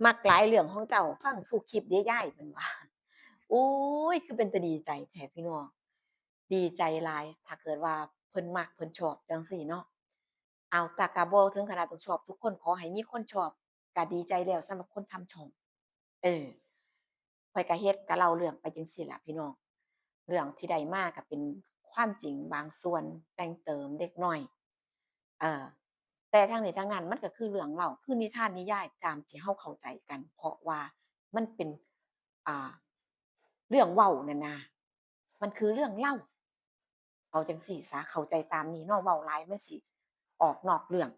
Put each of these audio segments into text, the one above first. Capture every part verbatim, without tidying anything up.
มักหลายเรื่องของเจ้า ฟังสู่คลิปเด้ยาย เพิ่นว่า โอ้ย คือเป็นตาดีใจแท้พี่น้อง ดีใจหลาย ถ้าเกิดว่าเพิ่นมักเพิ่นชอบจั่งซี้เนาะ เอา แต่ก็บ่ถึงขนาดต้องชอบทุกคน ขอให้มีคนชอบ ก็ดีใจแล้วสำหรับคนทำช่อง เออ ข้อยก็เฮ็ด ก็เล่าเรื่องไปจั่งซี้ล่ะพี่น้อง เรื่องที่ได้มาก็เป็นความจริงบางส่วน แต่งเติมเล็กน้อย เอ่อ แต่ทั้งนี้ทั้งนั้นมันก็คือเรื่องเล่า คือนิทานนิยายตามที่เฮาเข้าใจกัน เพราะว่ามันเป็น อ่า เรื่องเว้านั่นนะ มันคือเรื่องเล่า เอาจั่งซี้ซะ เข้าใจตามนี้เนาะ เว้าหลายมันสิออกนอกเรื่อง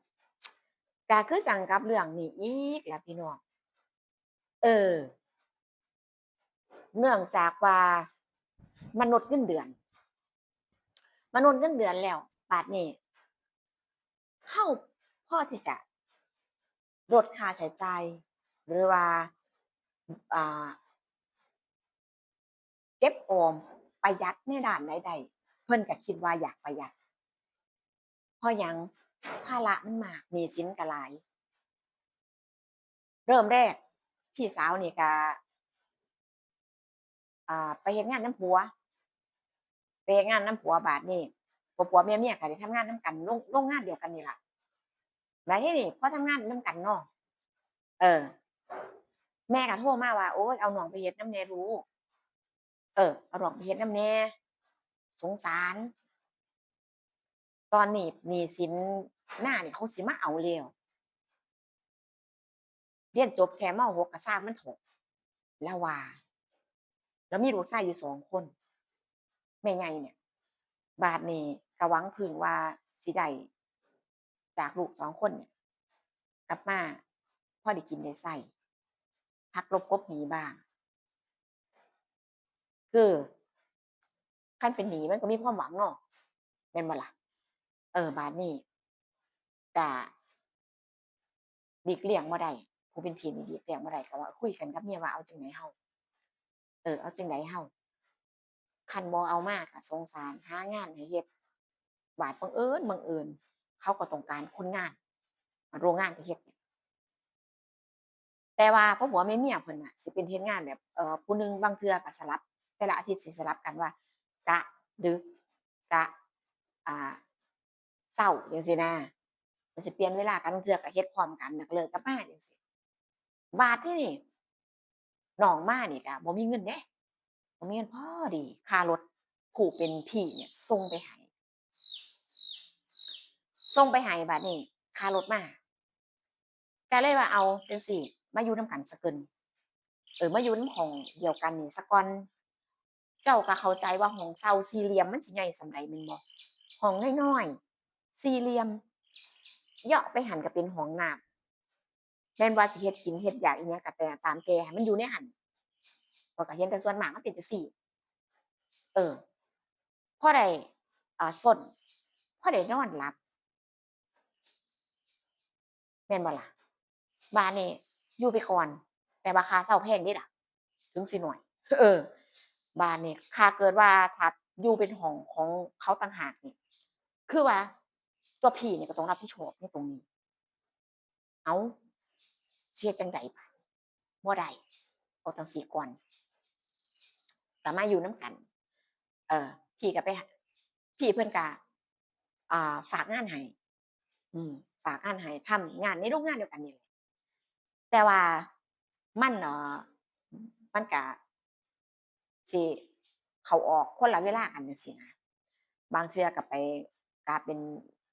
ก็คือจั่งกับเรื่องนี้อีกล่ะพี่น้อง เออ เนื่องจากว่ามนุษย์เงินเดือน มนุษย์เงินเดือนแล้ว บาดนี้ เฮาพอที่จะลดค่าใช้จ่าย หรือว่า อ่า เก็บออม ประหยัดในด้านใดได้ เพิ่นก็คิดว่าอยากประหยัด เพราะหยัง ภาระมันมาก หนี้สินก็หลาย เริ่มแรก พี่สาวนี่ก็ อ่า ไปเฮ็ดงานนำผัว ไปเฮ็ดงานนำผัว บาดนี้ ผัวๆ เมียๆ ก็ได้ทำงานนำกัน โรง โรงงานเดียวกันนี่ล่ะ บาดทีนี้พอทำงานนำกันเนาะ เออ แม่ก็โทรมาว่า โอ๊ย เอาน้องไปเฮ็ดนำแหน่ลูก เออ เอาน้องไปเฮ็ดนำแหน่ สงสาร ตอนนี้หนี้สินนานี่เขาสิมาเอาแล้ว เรียนจบแค่ ม.หก ก็ซ่างมันเถาะ ลาวว่า ลาวมีลูกชายอยู่สองคน แม่ใหญ่เนี่ย บาดนี้ก็หวังพึ่งว่าสิได้จากลูกสองคนเนี่ย กลับมาพอได้กินได้ใช้ หักลบกลบหนี้บ้าง คือ คันเป็นหนี้มันก็มีความหวังเนาะ แม่นบ่ล่ะ เออ บาดนี้ก็หลีกเลี่ยงบ่ได้ ผู้เป็นพี่นี่หลีกเลี่ยงบ่ได้ ก็ว่าคุยกันกับเมียว่าเอาจั่งใดเฮา เออ เอาจั่งใดเฮา คันบ่เอามาก็สงสาร หางานให้เฮ็ด บาดบังเอิญ บังเอิญ เขาก็ต้องการคนงาน โรงงานที่เฮ็ดเนี่ย แต่ว่าพ่อผัวแม่เมียเพิ่นน่ะ สิเป็นเฮ็ดงานแบบ เอ่อ ผู้หนึ่งบางเทื่อก็สลับ แต่ละอาทิตย์สิสลับกันว่า กะดึก กะ อ่า เช้าจั่งซี้นะ มันสิเปลี่ยนเวลากัน บางเทื่อก็เฮ็ดพร้อมกัน แล้วก็เลิกกลับมาจั่งซี้ บาดทีนี้ น้องมานี่ก็บ่มีเงินเด้ บ่มีเงินพอดี ค่ารถผู้เป็นพี่เนี่ยส่งไปให้ ส่งไปให้ บาดนี้ค่ารถมา ก็เลยว่าเอาจั่งซี้ มาอยู่นำกันซะเกิ่น เออ มาอยู่นำห้องเดียวกันนี่ซะก่อน เจ้าก็เข้าใจว่าห้องเช่าสี่เหลี่ยมมันสิใหญ่ส่ำใดแม่นบ่ ห้องน้อยๆ สี่เหลี่ยม เหยาะไปหั้นก็เป็นห้องน้ำ แม่นว่าสิเฮ็ดกินเฮ็ดอยากอีหยังก็แต่ตามแต่ ให้มันอยู่ในหั้น ข้อยก็เห็นแต่ส่วนมากมันเป็นจั่งซี้ เออ พอได้ อ่า ซน พอได้นอนหลับ แม่นบ่ล่ะ บาดนี้อยู่ไปก่อน แต่ว่าค่าเช่าแพงเด้ล่ะ ถึงสิน้อย เออ บาดนี้ถ้าเกิดว่าถ้าอยู่เป็นห้องของเขาต่างหากนี่ คือว่าตัวพี่นี่ก็ต้องรับผิดชอบในตรงนี้ เอ้า สิเฮ็ดจั่งใดบาดนี้ บ่ได้ เอาจั่งซี้ก่อน ก็มาอยู่นำกัน เออ พี่ก็ไปหา พี่เพิ่นก็ อ่า ฝากงานให้ อืม ฝากงานให้ ทำงานในโรงงานเดียวกันนี่แหละ แต่ว่ามัน เอ่อ มันก็สิเข้าออกคนละเวลากันจั่งซี้นะ บางเทื่อก็ไปกะเป็น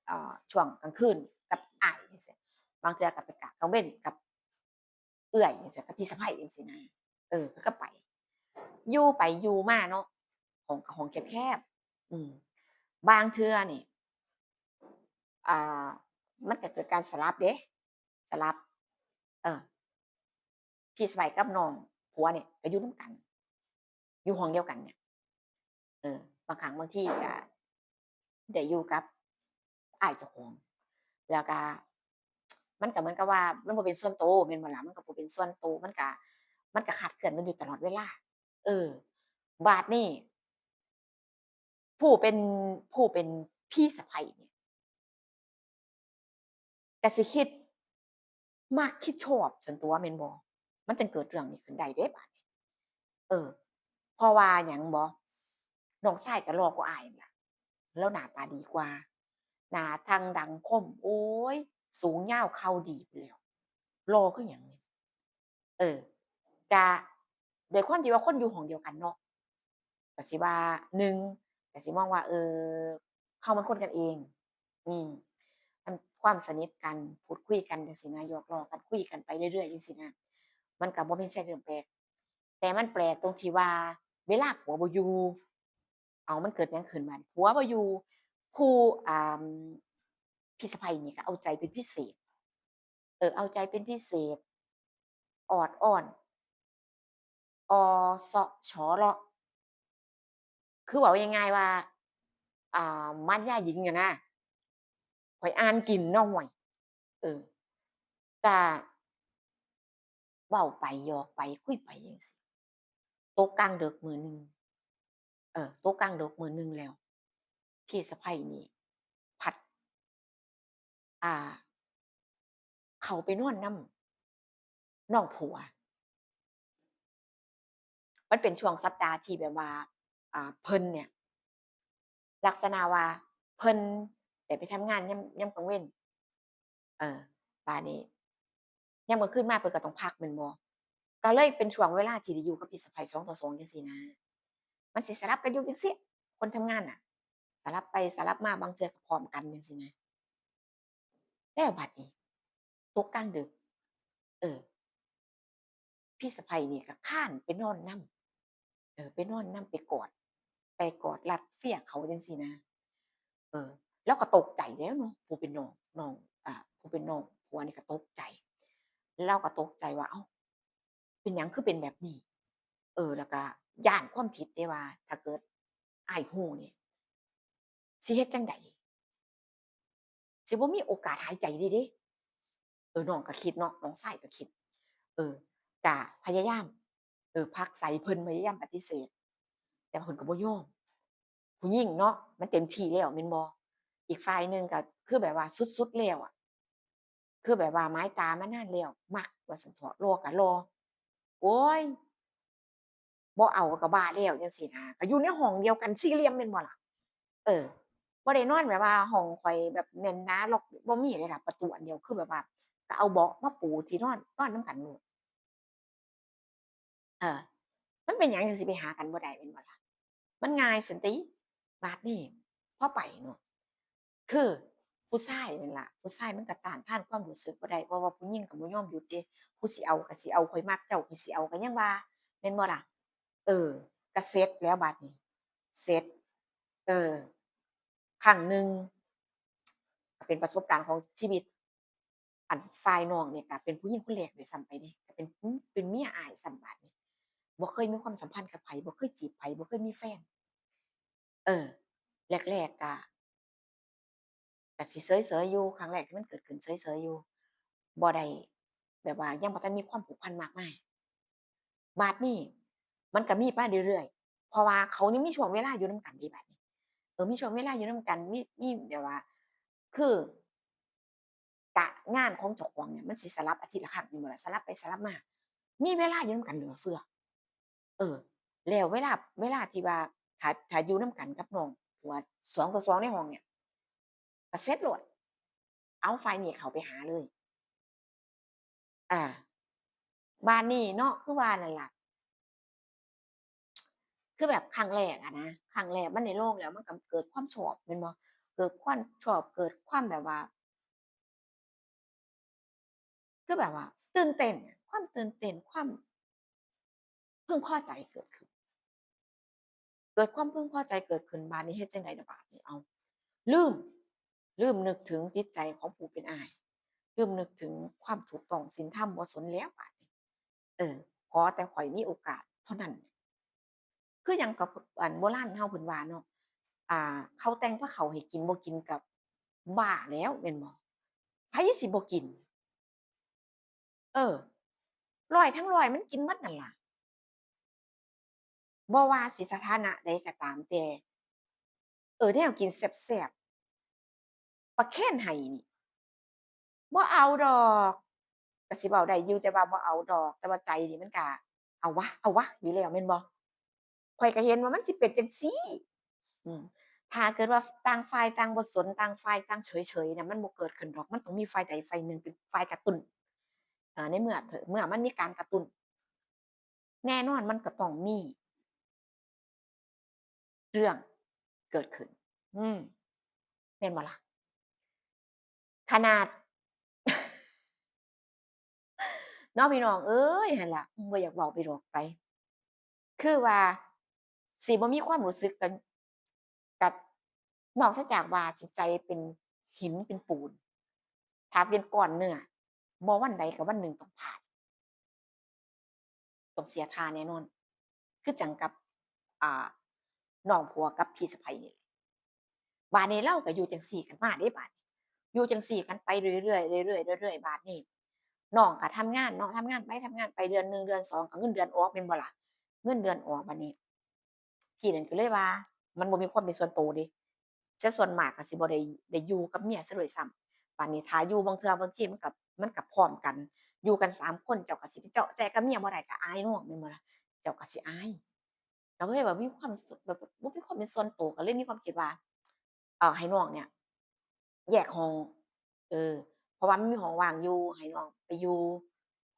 เอ่อ ช่วงกลางคืนกับอ้ายจั่งซี้ บางเทื่อก็ไปกะกลางเว็นกับเอื้อยจั่งซี้ กับพี่สะใภ้จั่งซี้นะ เออ ก็ไป อยู่ไปอยู่มาเนาะ ห้องก็ห้องแคบๆ อืม บางเทื่อนี่ อ่า มันก็เกิดการสลับเด้ สลับ เออ พี่สะใภ้กับน้องผัวเนี่ยก็อยู่นำกัน อยู่ห้องเดียวกันเนี่ย เออ บางครั้งบางทีก็ได้อยู่กับอ้ายเจ้าของ แล้วก็ มันก็เหมือนกับว่ามันบ่เป็นส่วนโตแม่นบ่ล่ะ มันก็บ่เป็นส่วนโต มันก็ มันก็คลาดเคลื่อนกันอยู่ตลอดเวลา เออ บาดนี้ ผู้เป็น ผู้เป็นพี่สะใภ้เนี่ย ก็สิคิดมักคิดชอบซั่นตั่วแม่นบ่ มันจั่งเกิดเรื่องนี้ขึ้นได้เด้บาดนี้ เออ เพราะว่าหยังบ่ น้องชายก็หล่อกว่าอ้ายนั่นล่ะ แล้วหน้าตาดีกว่า หน้าทั้งดังคม โอ้ย สูงยาวเข่าดีพู้นแหล้ว หล่อคือหยังนี่ เออ กะ ด้วยความที่ว่าคนอยู่ห้องเดียวกันเนาะ ก็สิว่า หนึ่ง ก็สิมองว่า เออ เฮามันคนกันเอง อืม มัน ความสนิทกัน พูดคุยกันจั่งซี้นะ หยอกล้อกัน คุยกันไปเรื่อยๆ จั่งซี้นะ มันก็บ่แม่นใช่เรื่องแปลก แต่มันแปลกตรงที่ว่า เวลาผัวบ่อยู่ เอา มันเกิดหยังขึ้นบาดนี้ ผัวบ่อยู่ ผู้ อ่า พี่สะใภ้นี่ก็เอาใจเป็นพิเศษ เออ เอาใจเป็นพิเศษ ออดอ้อน ออเซาะชอเลาะ คือเว้าง่ายๆว่า อ่า มารยาหญิงอะนะ ข่อยอ่านกินเนาะ ห่วย เออ กะ เว้าไปหยอกไปคุยไปจั่งซี้ ตกกลางดึกมื้อหนึ่ง เออ ตกกลางดึกมื้อหนึ่งแล้ว พี่สะใภ้นี่ พัด อ่า เข้าไปนอนนำน้องผัว มันเป็นช่วงสัปดาห์ที่แบบว่า อ่า เพิ่นเนี่ย ลักษณะว่าเพิ่นได้ไปทำงานยาม ยามกลางเว็น เออ บาดนี้ ยามกลางคืนมาเพิ่นก็ต้องพักแม่นบ่ ก็เลยเป็นช่วงเวลาที่ได้อยู่กับพี่สะใภ้สองต่อสองจั่งซี้นะ มันสิสลับกันอยู่จั่งซี้ คนทำงานน่ะ สลับไปสลับมา บางเทื่อก็พร้อมกันจั่งซี้นะ แล้วบาดนี้ ตกกลางดึก เออ พี่สะใภ้นี่ก็คลานไปนอนนำ เออ ไปนอนนำ ไปกอด ไปกอดรัดเฟียเขาจั่งซี้นะ เออ ลาวก็ตกใจแล้วเนาะ ผู้เป็นน้อง น้อง อ่า ผู้เป็นน้องผัวนี่ก็ตกใจ ลาวก็ตกใจว่า เอ้า เป็นหยังคือเป็นแบบนี้ เออ แล้วก็ย้านความผิดเด้ว่า ถ้าเกิดอ้ายฮู้นี่ สิเฮ็ดจั่งใด สิบ่มีโอกาสหายใจเลยเด้ เออ น้องก็คิดเนาะ น้องชายก็คิด เออ ก็พยายาม เออ ผลักไสเพิ่น พยายามปฏิเสธ แต่ว่าเพิ่นก็บ่ยอม ผู้หญิงเนาะ มันเต็มที่แล้วแม่นบ่ อีกฝ่ายหนึ่งก็คือแบบว่าสุดๆแล้วอะ คือแบบว่าหมายตามานานแล้ว มักว่าซั้นเถาะ หล่อก็หล่อ โอ๊ย บ่เอาก็บ้าแล้วจั่งซี้นะ ก็อยู่ในห้องเดียวกันสี่เหลี่ยมแม่นบ่ล่ะ เออ บ่ได้นอนแบบว่าห้องข่อยแบบแน่นหนาล็อก บ่มีเลยล่ะ ประตูอันเดียว คือแบบว่าก็เอาเบาะมาปูที่นอน นอนนำกันโลด เออ มันเป็นหยังจั่งสิไปหากันบ่ได้แม่นบ่ล่ะ มันง่ายซั้นติ บาดนี้พอไปเนาะ คือผู้ชายนั่นล่ะ ผู้ชายมันก็ต้านทานความรู้สึกบ่ได้ เพราะว่าผู้หญิงก็บ่ยอมหยุดเด้ ผู้สิเอาก็สิเอา ข่อยมักเจ้า ข่อยสิเอา ก็ยังว่า แม่นบ่ล่ะ เออ ก็เสร็จแล้วบาดนี้ เสร็จ เออ ครั้งหนึ่ง ก็เป็นประสบการณ์ของชีวิต อันฝ่ายน้องนี่ก็เป็นผู้หญิงคนแรกด้วยซ้ำไปเด้ ก็เป็น เป็นเมียอ้ายซ้ำบาดนี้ บ่เคยมีความสัมพันธ์กับไผ บ่เคยจีบไผ บ่เคยมีแฟน เออ แรกๆ ก็ ก็สิเฉยๆอยู่ ครั้งแรกที่มันเกิดขึ้นเฉยๆอยู่ บ่ได้ แบบว่ายังบ่ทันมีความผูกพันมากมาย บาดนี้มันก็มีมาเรื่อยๆ เพราะว่าเขายังมีช่วงเวลาอยู่นำกันเด้บาดนี้ เออ มีช่วงเวลาอยู่นำกัน มี มีแบบว่า คือ กะงานของเจ้าของเนี่ยมันสิสลับอาทิตย์ละครั้งแม่นบ่ล่ะ สลับไปสลับมา มีเวลาอยู่นำกันเหลือเฟือ เออ แล้วเวลา เวลาที่ว่า ถ้า ถ้าอยู่นำกันกับน้องผัวสองต่อสองในห้องเนี่ย ก็เสร็จโลด เอาฝ่ายนี้เข้าไปหาเลย อ่า บาดนี้เนาะ คือว่านั่นล่ะ คือแบบครั้งแรกอะนะ ครั้งแรกมันได้ลองแล้วมันก็เกิดความชอบแม่นบ่ เกิดความชอบ เกิดความแบบว่า คือแบบว่าตื่นเต้นอะ ความตื่นเต้น ความพึงพอใจเกิดขึ้น เกิดความพึงพอใจเกิดขึ้น บาดนี้เฮ็ดจั่งใดล่ะบาดนี้ เอ้า ลืม ลืมนึกถึงจิตใจของผู้เป็นอ้าย ลืมนึกถึงความถูกต้องศีลธรรม บ่สนแล้วบาดนี้ เออ ขอแต่ข้อยมีโอกาสเท่านั้น คือหยังกับ อันโบราณเฮาเพิ่นว่าเนาะ อ่า เขาแต่งพาข้าวให้กิน บ่กินก็บ้าแล้วแม่นบ่ ไผสิบ่กิน เออ ร้อยทั้งร้อยมันกินหมดนั่นล่ะ บ่ว่าสิสถานะใดก็ตามแต่ เออ แนวกินแซ่บๆ ประเคนให้นี่ บ่เอาดอก ก็สิเว้าได้อยู่ แต่ว่าบ่เอาดอก แต่ว่าใจนี่มันก็เอาวะ เอาวะอยู่แล้วแม่นบ่ ข้อยก็เห็นว่ามันสิเป็นจั่งซี้ อืม ถ้าเกิดว่าต่างฝ่ายต่างบ่สน ต่างฝ่ายต่างเฉยๆ น่ะ มันบ่เกิดขึ้นดอก มันต้องมีฝ่ายใดฝ่ายหนึ่งเป็นฝ่ายกระตุ้น อ่า ในเมื่อ เมื่อมันมีการกระตุ้น แน่นอนมันก็ต้องมีเรื่องเกิดขึ้น อืม แม่นบ่ล่ะ ขนาด เนาะพี่น้องเอ้ย หั่นล่ะ บ่อยากเว้าไปดอกไป คือว่าสิบ่มีความรู้สึกกัน กับ นอกเสียจากว่าสิใจเป็นหินเป็นปูน ถ้าเป็นก้อนเนื้อ บ่วันใดก็วันหนึ่งต้องพลาด ต้องเสียท่าแน่นอน คือจั่งกับ อ่า น้องผัวกับพี่สะใภ้นี่แหละ บาดนี้เลาก็อยู่จั่งซี้กันมาเด้บาดนี้ อยู่จั่งซี้กันไปเรื่อยๆ เรื่อยๆ เรื่อยๆ บาดนี้ น้องก็ทำงานเนาะ ทำงานไป ทำงานไป เดือนหนึ่ง เดือนสอง ก็เงินเดือนออกแม่นบ่ล่ะ เงินเดือนออกบาดนี้ พี่นั่นก็เลยว่า มันบ่มีความเป็นส่วนโตเด้ ซะส่วนมากก็สิบ่ได้ ได้อยู่กับเมียซะด้วยซ้ำ บาดนี้ถ้าอยู่บางเทื่อบางทีมันก็ มันก็พร้อมกัน อยู่กันสามคน เจ้าก็สิไปเจาะแจกับเมียบ่ได้ ก็อายน้องแม่นบ่ล่ะ เจ้าก็สิอาย ก็เลยแบบมีความสุข แบบบ่มีความเป็นส่วนโต ก็เลยมีความคิดว่า เอ่อ ให้น้องเนี่ย แยกห้อง เออ เพราะว่ามันมีห้องว่างอยู่ ให้น้องไปอยู่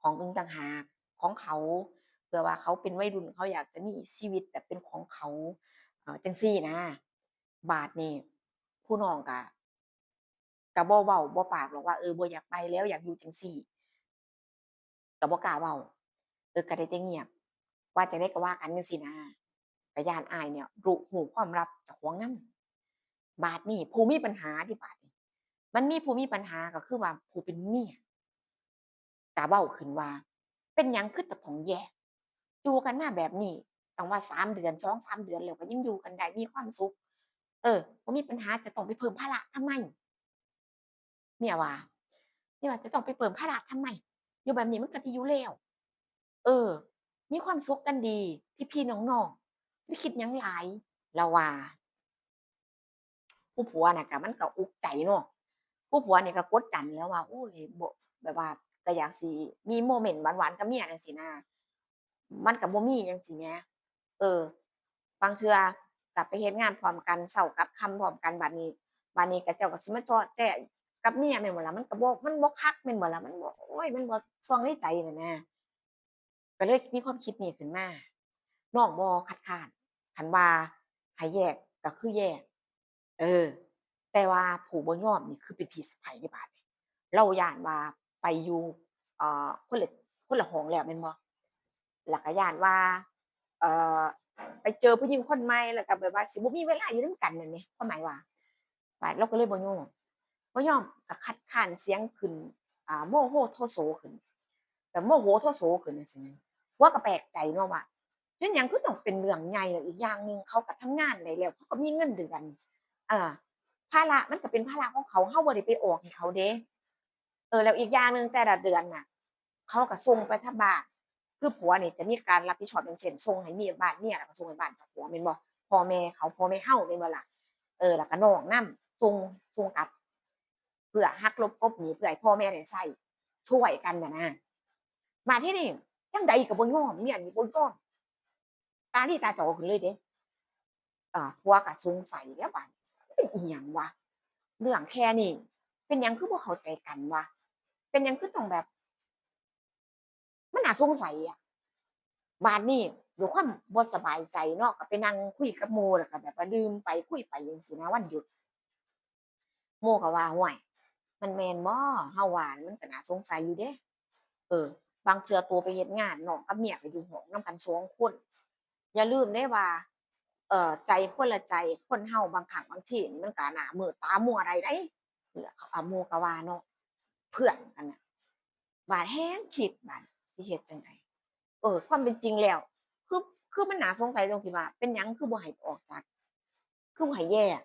ห้องหนึ่งต่างหากของเขา เพื่อว่าเขาเป็นวัยรุ่น เขาอยากจะมีชีวิตแบบเป็นของเขา เอ่อ จั่งซี้นะ บาดนี้ผู้น้องก็ ก็บ่เว้าบ่ปากดอกว่า เออ บ่อยากไปแล้ว อยากอยู่จั่งซี้ ก็บ่กล้าเว้า เออ ก็ได้แต่เงียบ ว่าจั่งใดก็ว่ากันจั่งซี้นะ ก็ย้านอ้ายเนี่ยรู้ รู้ความลับเจ้าของนำ บาดนี้ผู้มีปัญหาเด้บาดนี้ มันมีผู้มีปัญหาก็คือว่าผู้เป็นเมีย ก็เว้าขึ้นว่า เป็นหยังคือจะต้องแยก อยู่กันมาแบบนี้ตั้งว่าสามเดือน สองสามเดือนแล้วก็ยังอยู่กันได้ มีความสุข เออ บ่มีปัญหา จะต้องไปเพิ่มภาระทำไม เมียว่า เมียว่า จะต้องไปเพิ่มภาระทำไม อยู่แบบนี้มันก็ดีอยู่แล้ว เออ มีความสุขกันดี พี่ๆ น้องๆ สิไปคิดหยังหลาย ลาวว่า ผู้ผัวน่ะก็ มันก็อุกใจเนาะ ผู้ผัวนี่ก็กดดันแล้วว่า โอ้ย บ่ แบบว่าก็อยากสิมีโมเมนต์หวานๆ กับเมียจั่งซี้นะ มันก็บ่มีจั่งซี้แหม เออ บางเทื่อกลับไปเฮ็ดงานพร้อมกัน เช้ากลับค่ำพร้อมกัน บาดนี้ บาดนี้ก็เจ้าก็สิมาเจาะแจ้กับเมียแม่นบ่ล่ะ มันก็บ่ มันบ่คักแม่นบ่ล่ะ มันบ่ โอ้ย มันบ่ช่วงในใจนั่นนะ ก็เลยมีความคิดนี้ขึ้นมา น้องบ่คัดค้าน คันว่าให้แยกก็คือแยก เออ แต่ว่าผู้บ่ยอมนี่คือเป็นพี่สะใภ้เด้บาดนี้ ลาวย้านว่าไปอยู่ เอ่อ คนละ คนละห้องแล้วแม่นบ่ แล้วก็ย้านว่า เอ่อ ไปเจอผู้หญิงคนใหม่ แล้วก็แบบว่าสิบ่มีเวลาอยู่นำกันนั่นแหม ความหมายว่า บาดลาวก็เลยบ่ยอม บ่ยอม ก็คัดค้านเสียงขึ้น อ่า โมโหโทโสขึ้น แบบโมโหโทโสขึ้นจั่งซี้นะ ผัวก็แปลกใจเนาะว่า เป็นหยังคือต้องเป็นเรื่องใหญ่ แล้วอีกอย่างหนึ่งเขาก็ทำงานได้แล้ว เขาก็มีเงินเดือน เออ ภาระมันก็เป็นภาระของเขา เราบ่ได้ไปออกให้เขาเด้ เออ แล้วอีกอย่างหนึ่งแต่ละเดือนน่ะ เขาก็ส่งไปทางบ้าน คือผัวนี่จะมีการรับผิดชอบ อย่างเช่น ส่งให้เมียบ้านเมีย แล้วก็ส่งให้บ้านเจ้าของแม่นบ่ พ่อแม่เขา พ่อแม่เฮาแม่นบ่ล่ะ เออ แล้วก็น้องนำ ส่ง ส่งกลับ เพื่อหักลบกลบหนี้ เพื่อให้พ่อแม่ได้ใช้ ช่วยกันน่ะนะ มาที่นี่จั่งใดก็บ่ยอม เมียนี่บ่ยอม ตาลีตาจอขึ้นเลยเด้ อ่า ผัวก็สงสัยแล้วบาดนี้ เป็นอีหยังวะ เรื่องแค่นี้ เป็นหยังคือบ่เข้าใจกันวะ เป็นหยังคือต้องแบบ มันน่าสงสัยอะ บาดนี้ด้วยความบ่สบายใจเนาะ ก็ไปนั่งคุยกับหมู่ แล้วก็แบบว่าดื่มไปคุยไปจั่งซี้นะ วันหยุด หมู่ก็ว่า "ห้วย มันแม่นบ่ เฮาว่ามันก็น่าสงสัยอยู่เด้ เออ บางเทื่อโตไปเฮ็ดงาน น้องกับเมียก็อยู่ห้องนำกันสองคน อย่าลืมเด้ว่า เอ่อ ใจคนละใจ คนเฮาบางครั้งบางทีนี่มันก็หน้ามืดตามัวได้เด้" อ่า หมู่ก็ว่าเนาะ เพื่อนกันน่ะ บาดแฮ่งคิดบาดสิเฮ็ดจั่งใด เออ ความเป็นจริงแล้ว คือ คือมันน่าสงสัยตรงที่ว่า เป็นหยังคือบ่ให้ออกจาก คือบ่ให้แยก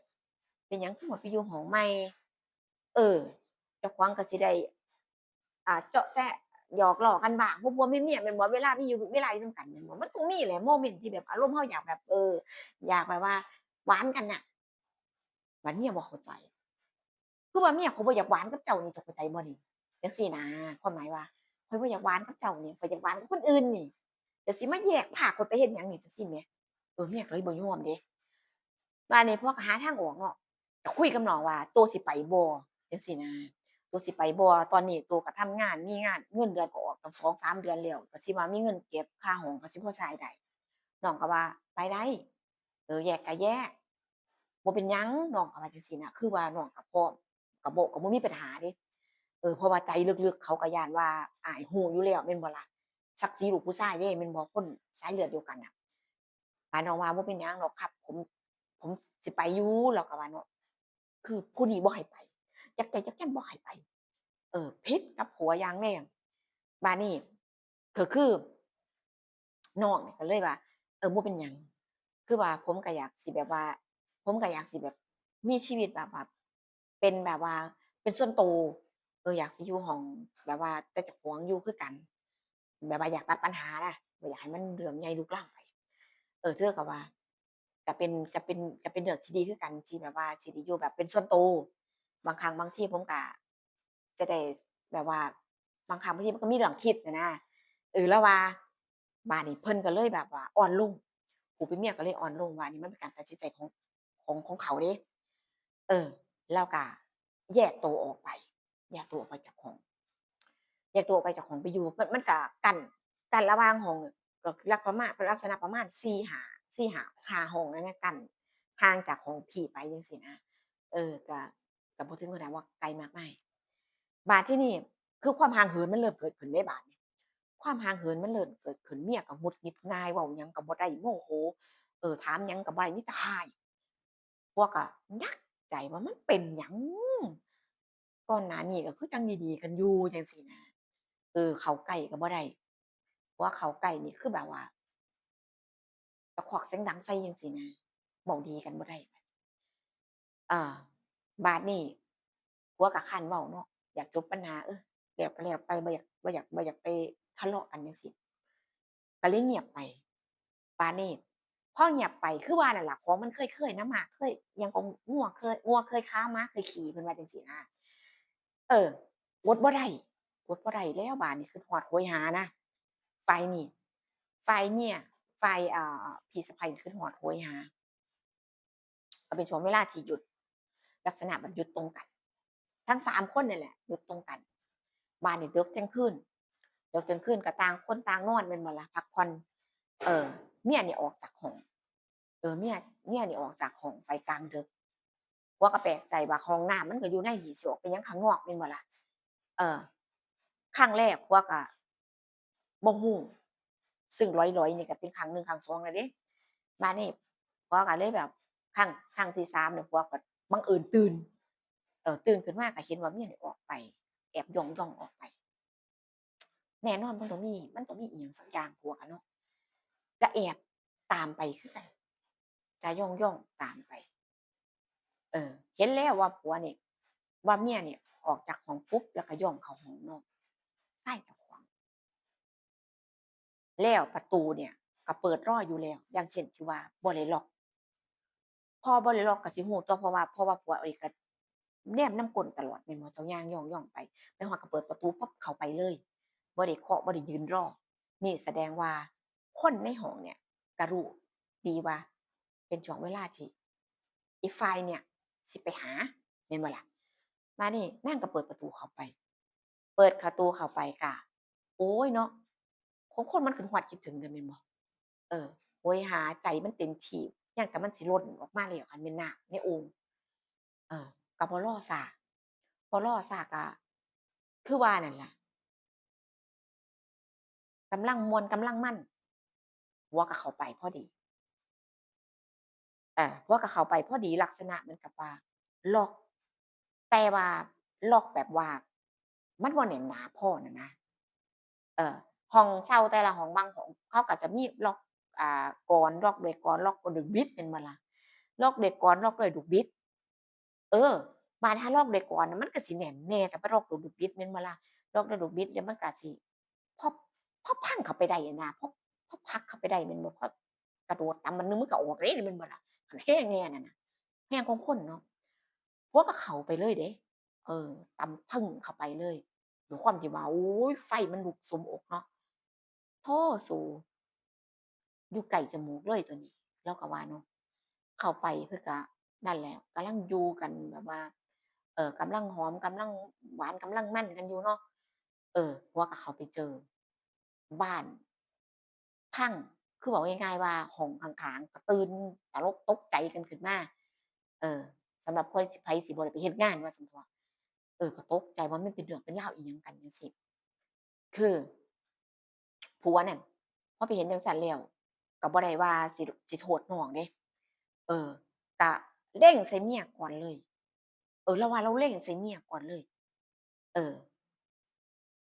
เป็นหยังคือบ่ไปอยู่ห้องใหม่ เออ เจ้าของก็สิได้ อ่า เจาะแจ๊ะหยอกล้อกันบ้าง ผัวๆ เมียๆ แม่นบ่ เวลามีอยู่ เวลาอยู่นำกันแม่นบ่ มันต้องมีแหละโมเมนต์ที่แบบอารมณ์เฮาอยากแบบ เออ อยากแบบว่าหวานกันน่ะ บาดเมียบ่เข้าใจ คือว่าเมียข้อยบ่อยากหวานกับเจ้านี่ เจ้าเข้าใจบ่นี่ จั่งซี้นะ ความหมายว่า ข้อยบ่อยากหวานกับเจ้านี่ ข้อยอยากหวานกับคนอื่นนี่ เจ้าสิมาแยกพาข้อยไปเฮ็ดหยังนี่ จั่งซี้แหม เออ เมียก็เลยบ่ยอมเด้ บาดนี้ผัวก็หาทางออกเนาะ ก็คุยกับน้องว่า โตสิไปบ่ จั่งซี้นะ โตสิไปบ่ ตอนนี้โตก็ทำงาน มีงาน เงินเดือนก็ออกตั้งสองสามเดือนแล้ว ก็สิว่ามีเงินเก็บค่าห้องก็สิพอจ่ายได้ น้องก็ว่า ไปได้ เออ แยกก็แยก บ่เป็นหยัง น้องก็ว่าจั่งซี้นะ คือว่าน้องก็พร้อม ก็บ่ ก็บ่มีปัญหาเด้ เออ เพราะว่าใจลึกๆ เขาก็ย้านว่าอ้ายฮู้อยู่แล้วแม่นบ่ล่ะ ศักดิ์ศรีลูกผู้ชายเด้แม่นบ่ คนสายเลือดเดียวกันน่ะ บาดน้องว่า บ่เป็นหยังดอกครับ ผม ผมสิไปอยู่ ลาวก็ว่าเนาะ คือผู้นี้บ่ให้ไป จักใดจักจั่นบ่ให้ไป เออ ผิดกับผัวอย่างแรง บาดนี้ ก็คือ น้องนี่ก็เลยว่า เออ บ่เป็นหยัง คือว่าผมก็อยากสิแบบว่า ผมก็อยากสิแบบมีชีวิตแบบว่า เป็นแบบว่า เป็นส่วนโต เออ อยากสิอยู่ห้องแบบว่าแต่เจ้าของอยู่คือกัน แบบว่าอยากตัดปัญหานะ บ่อยากให้มันเรื่องใหญ่ลุกลามไป เออ เธอก็ว่า ก็เป็น ก็เป็น ก็เป็นเรื่องที่ดีคือกัน ที่แบบว่าสิได้อยู่แบบเป็นส่วนโต บางครั้งบางทีผมก็จะได้แบบว่า บางครั้งบางทีมันก็มีเรื่องคิดน่ะนะ เออ ลาวว่า บาดนี้เพิ่นก็เลยแบบว่าอ่อนลง ผู้เป็นเมียก็เลยอ่อนลงว่า อันนี้มันเป็นการตัดสินใจของ ของ ของเขาเด้ เออ ลาวก็แยกโตออกไป แยกโตออกไปจากห้อง แยกโตออกไปจากห้องไปอยู่ มัน มันก็กั้น กั้นระหว่างห้อง ก็ลักประมาณ ลักษณะประมาณสี่ห้า สี่ห้า ห้าห้องนั่นนะ กั้นห่างจากห้องพี่ไปจั่งซี้นะ เออ ก็ ก็บ่ถึงขนาดว่าไกลมากมาย บาดทีนี้ คือความห่างเหินมันเริ่มเกิดขึ้นเด้บาดนี้ ความห่างเหินมันเริ่มเกิดขึ้น เมียก็หงุดหงิดง่าย เว้าหยังก็บ่ได้ โมโห เออ ถามหยังก็บ่ได้ มีแต่ฮ้าย ผัวก็หนักใจว่ามันเป็นหยัง ก่อนหน้านี้ก็คือจั่งดีๆ กันอยู่จั่งซี้นะ เออ เข้าใกล้ก็บ่ได้ ผัวเข้าใกล้นี่คือแบบว่า ตะคอกเสียงดังใส่จั่งซี้นะ เว้าดีกันบ่ได้ อ่า บาดนี้ ผัวก็ค้านเว้าเนาะ อยากจบปัญหา เออ แล้วก็แล้วไป บ่อยาก บ่อยาก บ่อยากไปทะเลาะกันจั่งซี้ ก็เลยเงียบไป บาดนี้ พอเงียบไป คือว่านั่นล่ะ ของมันเคยๆ นะ หมากเคย อิหยังก็ งัวเคย งัวเคยคา หมาเคยขี่ เพิ่นว่าจั่งซี้นะ เออ อดบ่ได้ อดบ่ได้แล้ว บาดนี้คิดฮอดโหยหานะ ฝ่ายนี้ ฝ่ายเมีย ฝ่าย อ่า พี่สะใภ้นี่คิดฮอดโหยหา ก็เป็นช่วงเวลาที่หยุด ลักษณะมันหยุดตรงกัน ทั้งสามคนนี่แหละหยุดตรงกัน บาดนี้ดึกเที่ยงคืน ดึกเที่ยงคืนก็ต่างคนต่างนอนแม่นบ่ล่ะ พักผ่อน เออ เมียนี่ออกจากห้อง เออ เมีย เมียนี่ออกจากห้องไปกลางดึก ผัวก็แปลกใจว่าห้องน้ำมันก็อยู่ในนี่ สิออกไปหยังข้างนอกแม่นบ่ล่ะ เออ ครั้งแรกผัวก็บ่ฮู้ ซึ่งหลอยๆ นี่ก็เป็นครั้งหนึ่งครั้งสองแล้วเด้ บาดนี้ผัวก็เลยแบบ ครั้ง ครั้งที่สามเนี่ยผัวก็บังเอิญตื่น เออ ตื่นขึ้นมาก็เห็นว่าเมียนี่ออกไป แอบย่องๆ ออกไป แน่นอนมันต้องมี มันต้องมีอิหยังสักอย่างผัวก็เนาะ ก็แอบตามไปคือกัน ก็ย่องๆ ตามไป เออ เห็นแล้วว่าผัวนี่ ว่าเมียนี่ออกจากห้องปุ๊บ แล้วก็ย่องเข้าห้องนอน ชายเจ้าของ แล้วประตูเนี่ยก็เปิดรออยู่แล้ว อย่างเช่นที่ว่าบ่ได้ล็อก พอบ่ได้ล็อกก็สิฮู้ตั่ว เพราะว่า เพราะว่าผัวเอ้ยก็แนมนำก้นตลอดแม่นบ่ เจ้าย่างย่องๆ ไป ไปฮอดก็เปิดประตูปั๊บเข้าไปเลย บ่ได้เคาะ บ่ได้ยืนรอ นี่แสดงว่าคนในห้องเนี่ยก็รู้ดีว่าเป็นช่วงเวลาที่อีกฝ่ายเนี่ยสิไปหา แม่นบ่ล่ะ บาดนี้นางก็เปิดประตูเข้าไป เปิดประตูเข้าไปก็ โอ๊ยเนาะ ของคนมันขึ้นฮอดคิดถึงกันแม่นบ่ เออ โหยหาใจมันเต็มที่ ยังแต่มันสิหล่นออกมาแล้ว คันแม่นน้ำในโอ่ง เออ ก็บ่รอช้า บ่รอช้าก็ คือว่านั่นล่ะ กำลังม่วนกำลังมัน ผัวก็เข้าไปพอดี เออ ผัวก็เข้าไปพอดี ลักษณะเหมือนกับว่าล็อก แต่ว่าล็อกแบบว่ามันบ่แน่นหนาพอน่ะนะ เออ ห้องเช่าแต่ละห้อง บางห้องเขาก็จะมีล็อก อ่า กลอน ล็อกด้วยกลอน ล็อกด้วยลูกบิดแม่นบ่ล่ะ ล็อกด้วยกลอน ล็อกด้วยลูกบิด เออ บาดถ้าล็อกด้วยกลอนน่ะมันก็สิแน่นแน่ แต่ไปล็อกด้วยลูกบิดแม่นบ่ล่ะ ล็อกด้วยลูกบิดแล้วมันก็สิ พอ พอพังเข้าไปได้อะนะ พอ พอพักเข้าไปได้แม่นบ่ พอกระโดดำมันนึงมันก็ออกเด้แม่นบ่ล่ะ คันแฮงแน่นั่นน่ะ แฮงของคนเนาะ ผัวก็เข้าไปเลยเด้ เออ ตำตึ้งเข้าไปเลย ด้วยความที่ว่า โอ๊ย ไฟมันลุกสมอกเนาะ โธ่ สู อยู่ใกล้จมูกเลยตัวนี้ ลาวก็ว่าเนาะ เข้าไปเพิ่นก็นั่นแหละ กำลังอยู่กันแบบว่า เอ่อ กำลังหอม กำลังหวาน กำลังมันกันอยู่เนาะ เออ ผัวก็เข้าไปเจอ บ้านพัง คือเว้าง่ายๆว่าห้องข้างๆก็ตื่นตระหนกตกใจกันขึ้นมา เออ สำหรับคนสิ ไผสิบ่ได้ไปเฮ็ดงานว่าซั่นเถาะ เออ ก็ตกใจว่ามันเป็นเรื่องเป็นราวอิหยังกันจั่งซี้ คือ ผัวนั่น พอไปเห็นจั่งซั้นแล้ว ก็บ่ได้ว่าสิ สิโทษน้องเด้ เออ ก็เล็งใส่เมียก่อนเลย เออ ลาวว่าลาวเล็งใส่เมียก่อนเลย เออ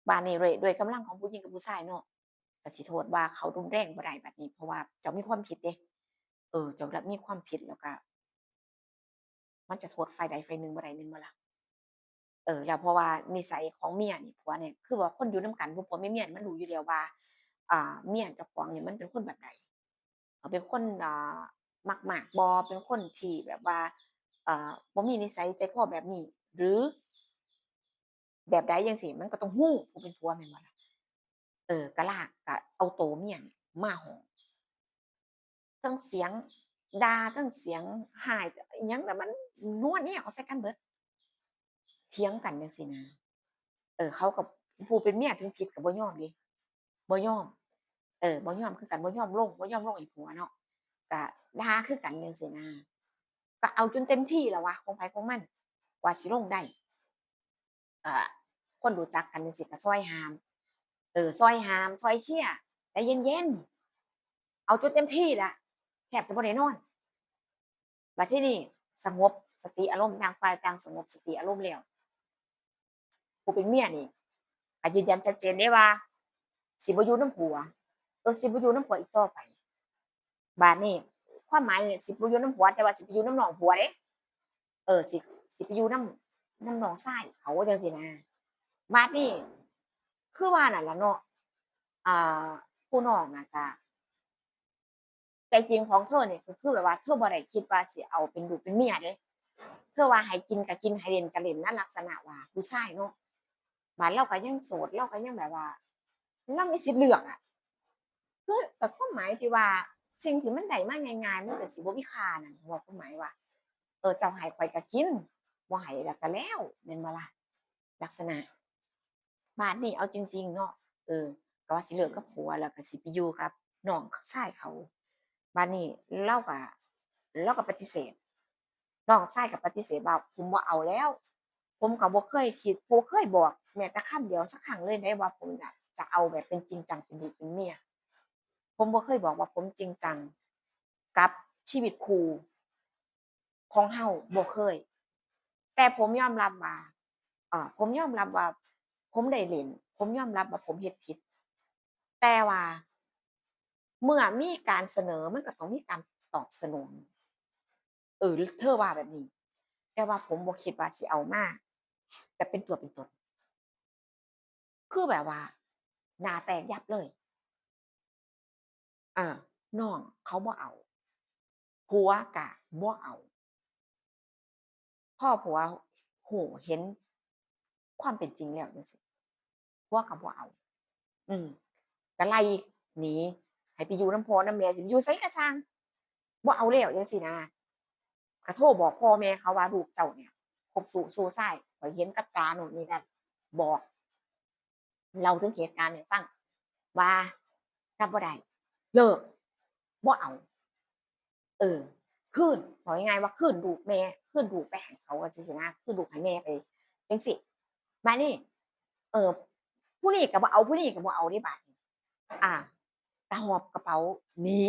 บาดนี้ด้วย ด้วยกำลังของผู้หญิงกับผู้ชายเนาะ ก็สิโทษว่าเขารุนแรงบ่ได้บาดนี้ เพราะว่าเจ้ามีความผิดเด้ เออ เจ้าละมีความผิด แล้วก็ มันจะโทษฝ่ายใดฝ่ายหนึ่งบ่ได้ แม่นบ่ล่ะ เออ แล้วเพราะว่านิสัยของเมียนี่ ผัวเนี่ย คือว่าคนอยู่นำกัน ผัวๆ เมียๆ นี่มันรู้อยู่แล้วว่า อ่า เมียเจ้าของนี่มันเป็นคนแบบใด เขาเป็นคน อ่า มักมากบ่ เป็นคนที่แบบว่า เอ่อ บ่มีนิสัยใจคอแบบนี้ หรือ แบบใดจั่งซี้ มันก็ต้องฮู้ผู้เป็นผัวแม่นบ่ล่ะ เออ ก็ลาก ก็เอาโตเมียนี่มาห้อง ทั้งเสียงด่า ทั้งเสียงฮ้าย อิหยังน่ะมันนัวเนียเอาใส่กันเบิด เถียงกันจั่งซี้นะ เออ เขาก็ ผู้เป็นเมียถึงผิดก็บ่ยอมเด้ บ่ยอม เออ บ่ยอมคือกัน บ่ยอมลง บ่ยอมลงให้ผัวเนาะ ก็ด่าคือกันจั่งซี้นะ ก็เอาจนเต็มที่แล้ววะ ของไผของมัน กว่าสิลงได้ เอ่อ คนรู้จักกันจั่งซี้ก็ซอยห้าม เออ ซอยห้าม ซอยเคลียร์ ใจเย็นๆ เอาจนเต็มที่ละ แทบจะบ่ได้นอน บัดทีนี้สงบสติอารมณ์ ต่างฝ่ายต่างสงบสติอารมณ์แล้ว ผู้เป็นเมียนี่ก็ยืนยันชัดเจนเด้ว่า สิบ่อยู่นำผัว เออ สิบ่อยู่นำผัวอีกต่อไป บาดนี้ความหมายนี่สิบ่อยู่นำผัว แต่ว่าสิไปอยู่นำน้องผัวเด้ เออ สิ สิไปอยู่นำ นำน้องชายเขาจั่งซี้นะ บาดนี้คือว่านั่นล่ะเนาะ อ่า ผู้น้องน่ะก็ ใจจริงของเธอนี่ก็คือแบบว่าเธอบ่ได้คิดว่าสิเอาเป็นลูกเป็นเมียเด้ เธอว่าให้กินก็กิน ให้เล่นก็เล่น นะ ลักษณะว่าผู้ชายเนาะ บาดลาวก็ยังโสด ลาวก็ยังแบบว่า ลาวมีสิทธิ์เลือกอะ คือ แต่ความหมายที่ว่าสิ่งที่มันได้มาง่ายๆ มันก็สิบ่มีค่านั่น เว้าความหมายว่า เออ เจ้าให้ข้อยก็กิน บ่ให้แล้วก็แล้ว แม่นบ่ล่ะ ลักษณะ บาดนี้เอาจริงๆ เนาะ เออ ก็ว่าสิเลิกกับผัว แล้วก็สิไปอยู่กับน้องชายเขา บาดนี้ลาวก็ ลาวก็ปฏิเสธ น้องชายก็ปฏิเสธว่า "ผมบ่เอาแล้ว ผมก็บ่เคยคิด บ่เคยบอกแม้แต่คำเดียวสักครั้งเลยเด้ว่า ผมน่ะจะเอาแบบเป็นจริงจังเป็นลูกเป็นเมีย ผมบ่เคยบอกว่าผมจริงจังกับชีวิตคู่ของเฮา บ่เคย แต่ผมยอมรับว่า เอ่อ ผมยอมรับว่าผมได้เล่น ผมยอมรับว่าผมเฮ็ดผิด แต่ว่าเมื่อมีการเสนอ มันก็ต้องมีการตอบสนอง" เออ เธอว่าแบบนี้ แต่ว่าผมบ่คิดว่าสิเอามาแบบเป็นตัวเป็นตน คือแบบว่าหน้าแตกยับเลย อ่า น้องเขาบ่เอา ผัวก็บ่เอา พอผัวฮู้เห็นความเป็นจริงแล้วจั่งซี้ ผัวก็บ่เอา อืม ก็ไล่หนี ให้ไปอยู่นำพ่อนำแม่ สิไปอยู่ไสก็ซ่าง บ่เอาแล้วจั่งซี้นะ ก็โทรบอกพ่อแม่เขาว่า "ลูกเจ้าเนี่ยคบชู้ ชู้ชาย ข้อยเห็นกับตาโน่นนี่นั่น" บอก เล่าถึงเหตุการณ์ให้ฟัง ว่ารับบ่ได้ เลิก บ่เอา เออ คืน เว้าง่ายๆ ว่าคืนลูกแม่ คืนลูกไปให้เขา จั่งซี้นะ คืนลูกให้แม่ไป จั่งซี้ บาดนี้ เออ ผู้นี้ก็บ่เอา ผู้นี้ก็บ่เอาเด้บาดนี้ อ่า ก็หอบกระเป๋าหนี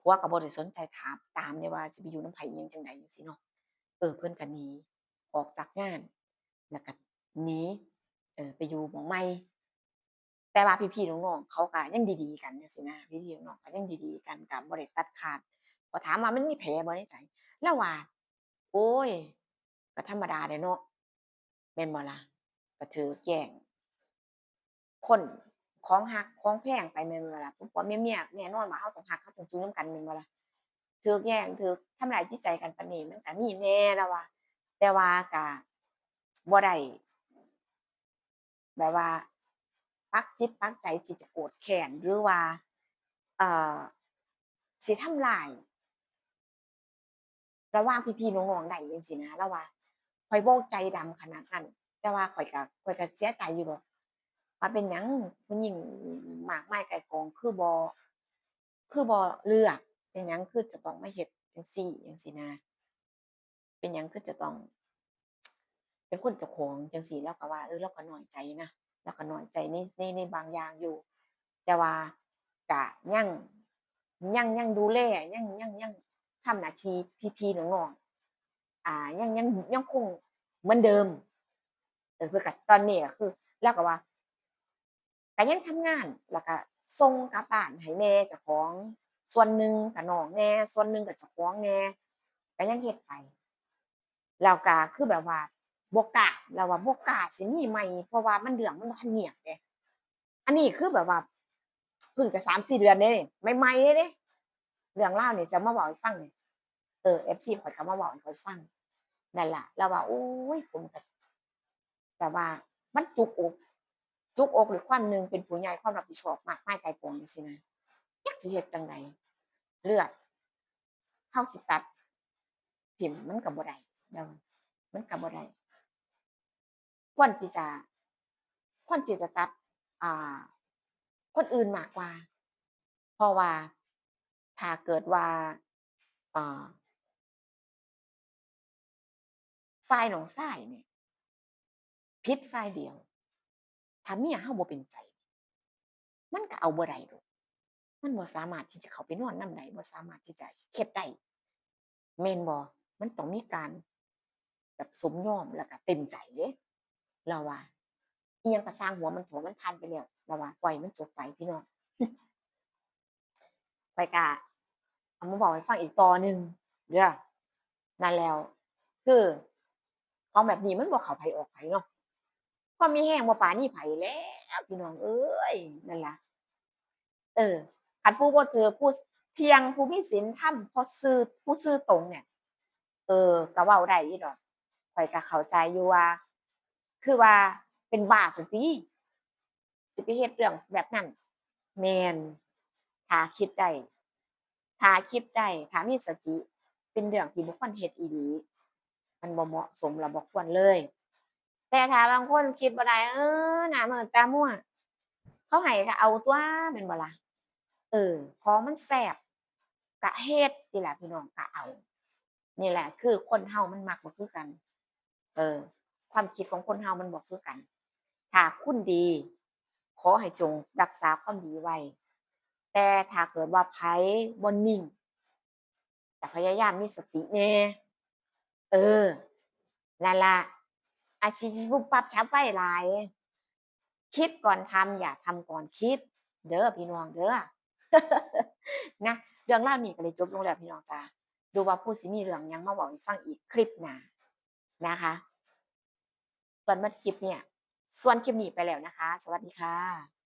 ผัวก็บ่ได้สนใจถาม ตามเด้ว่าสิไปอยู่นำไผอิหยังจั่งใดจั่งซี้เนาะ เออ เพิ่นก็หนีออกจากงาน แล้วก็หนี เออ ไปอยู่หม้องใหม่ แต่ว่าพี่ๆน้องๆเขาก็ยังดีๆกันจั่งซี้นะ พี่ๆน้องๆก็ยังดีๆกัน ก็บ่ได้ตัดขาด พอถามว่ามันมีแผลบ่ในใจ ลาวว่า โอ๊ย ก็ธรรมดาแหละเนาะ แม่นบ่ล่ะ ก็ถืกแย่งคนของฮักของแพงไปแม่นบ่ล่ะ ผัวๆเมียๆ แน่นอนว่าเฮาต้องฮัก เฮาต้องอยู่นำกันแม่นบ่ล่ะ ถืกแย่ง ถืกทำร้ายจิตใจกันปานนี้ มันก็มีแหน่ลาวว่า แต่ว่าก็บ่ได้ แบบว่าปักจิตปักใจที่จะโกรธแค้น หรือว่า เอ่อ สิทำร้าย ระหว่างพี่ๆน้องๆได้จั่งซี้นะ ลาวว่า ข้อยบ่ใจดำขนาดนั้น แต่ว่าข้อยก็ ข้อยก็เสียใจอยู่ดอก ว่าเป็นหยังผู้หญิงมากมายไก่ายกองคือบ่ คือบ่เลือก เป็นหยังคือจะต้องมาเฮ็ดจั่งซี้จั่งซี้นะ เป็นหยังคือจะต้อง เป็นคนเจ้าของจั่งซี้ ลาวก็ว่า เออ ลาวก็น้อยใจนะ ลาวก็น้อยใจใน ใน ในบางอย่างอยู่ แต่ว่าก็ยัง ยัง ยังดูแล ยัง ยัง ยังทำหน้าที่พี่ๆน้องๆ อ่า ยัง ยัง ยังคงเหมือนเดิม เออ เพิ่นก็ ตอนนี้ก็คือ ลาวก็ว่า ก็ยังทำงาน แล้วก็ส่งกลับบ้านให้แม่เจ้าของส่วนหนึ่ง ก็น้องแหน่ ส่วนหนึ่งก็เจ้าของแหน่ ก็ยังเฮ็ดไป แล้วก็คือแบบว่าบ่กล้า ลาวว่าบ่กล้าสิมีใหม่ เพราะว่ามัน เรื่องมันบ่ทันเงียบเด้ อันนี้คือแบบว่าเพิ่งจะสามสี่เดือนเด้ ใหม่ๆเลยเด้ เรื่องราวนี่จะมาเว้าให้ฟังนี่ เออ เอฟซี ข้อยก็มาเว้าให้ข้อยฟัง นั่นล่ะ ลาวว่า โอ้ย ผมก็ แบบว่ามันจุกอก จุกอกด้วยความ หนึ่ง เป็นผู้ใหญ่ ความรับผิดชอบมากมายไก่ายกองจั่งซี้นะ จักสิเฮ็ดจั่งใด เลือด เฮาสิตัดถิ่มมันก็บ่ได้ เนาะ มันก็บ่ได้ ควรที่จะ ควรที่จะตัด อ่า คนอื่นมากกว่า เพราะว่าถ้าเกิดว่า อ่า ฝ่ายน้องชายนี่ผิดฝ่ายเดียว ถ้าเมียเฮาบ่เป็นใจ มันก็เอาบ่ได้ดอก มันบ่สามารถที่จะเข้าไปนอนนำได้ บ่สามารถที่จะเฮ็ดได้ แม่นบ่ มันต้องมีการแบบสมยอมแล้วก็เต็มใจเด้ ลาวว่า อิหยังก็ซ่างหัวมันเถาะ มันผ่านไปแล้ว ลาวว่า ปล่อยมันจบไปพี่น้อง ข้อยก็เอามาเว้าให้ฟังอีกต่อหนึ่งเด้อ นั่นแล้ว คือของแบบนี้มันบ่เข้าไผออกไผเนาะ ความมีแฮงบ่ปราณีไผแล้วพี่น้องเอ้ย นั่นล่ะ เออ คันผู้บ่ถือ ผู้เที่ยง ผู้มีศีลธรรม ผู้ซื่อ ผู้ซื่อตรงเนี่ย เออ ก็เว้าได้อยู่ดอก ข้อยก็เข้าใจอยู่ว่า คือว่าเป็นบ้าซั่นติ สิไปเฮ็ดเรื่องแบบนั้น แม่น ถ้าคิดได้ ถ้าคิดได้ ถ้ามีสติ เป็นเรื่องที่บ่ควรเฮ็ดอีหลี มันบ่เหมาะสมและบ่ควรเลย แต่ถ้าบางคนคิดบ่ได้ เออ หน้ามืดตามัว เขาให้ก็เอาตั่ว แม่นบ่ล่ะ เออ ของมันแซ่บ ก็เฮ็ดติล่ะพี่น้อง ก็เอา นี่แหละ คือคนเฮามันมักบ่คือกัน เออ ความคิดของคนเฮามันบ่คือกัน ถ้าคุณดี ขอให้จงรักษาความดีไว้ แต่ถ้าเกิดว่าไผบ่นิ่ง ก็พยายามมีสติแหน่ เออ นั่นล่ะ อาชีพปุบปับฉับไวหลาย คิดก่อนทำ อย่าทำก่อนคิด เด้อพี่น้องเด้อ นะ เรื่องราวนี้ก็เลยจบลงแล้วพี่น้องจ้า ดูว่าผู้สิมีเรื่องหยังมาเว้าให้ฟังอีกคลิปหน้านะคะ ส่วนหมดคลิปเนี่ย ส่วนคลิปนี้ไปแล้วนะคะ สวัสดีค่ะ